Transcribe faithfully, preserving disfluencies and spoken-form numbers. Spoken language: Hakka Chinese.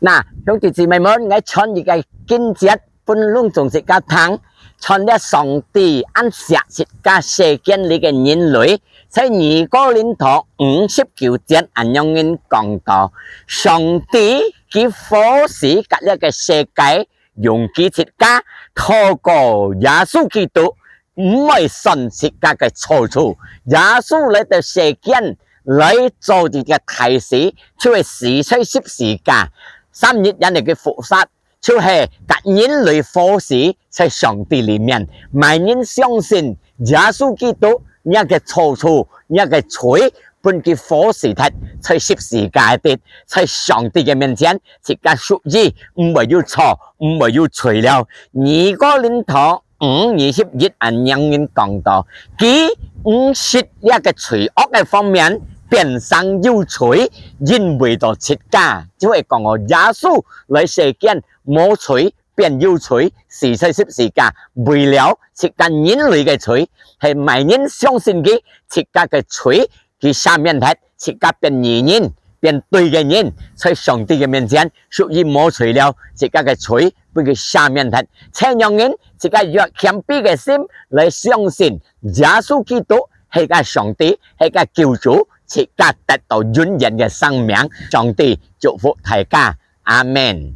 那，兄弟姊妹們，𠊎傳一個經節分攏總自家聽，傳了上帝恁惜自家世間裡个人類，在二哥林多五十九節恁樣人講到：上帝佢歡喜佮這個世界，用佢自家透過耶穌基督毋會算自家个錯處。耶穌來到世間來做一個大事，就係死在十字架，三日然後佢復活，就係佮人類和諧在上帝裡面。麼人相信耶穌基督，若个錯處，若个罪，分佢和諧忒在十字架裡，在上帝个面前，自家屬於毋會有錯，毋會有罪了。二哥林多五二十一恁樣人講到：佢毋識這個罪惡个方面，變成有罪，因為到自家，就係講哦，耶穌來世間無罪，變有罪，死在十字架，為了自家人類个罪，係麼人相信佢，自家个罪佢赦免忒，自家變義人，變對个人，在上帝个面前屬於無罪了，自家个罪分佢赦免忒。這樣人，自家用謙卑个心來相信耶穌基督係个上帝，係个救主，自家得到永遠个生命。上帝祝福大家，阿們。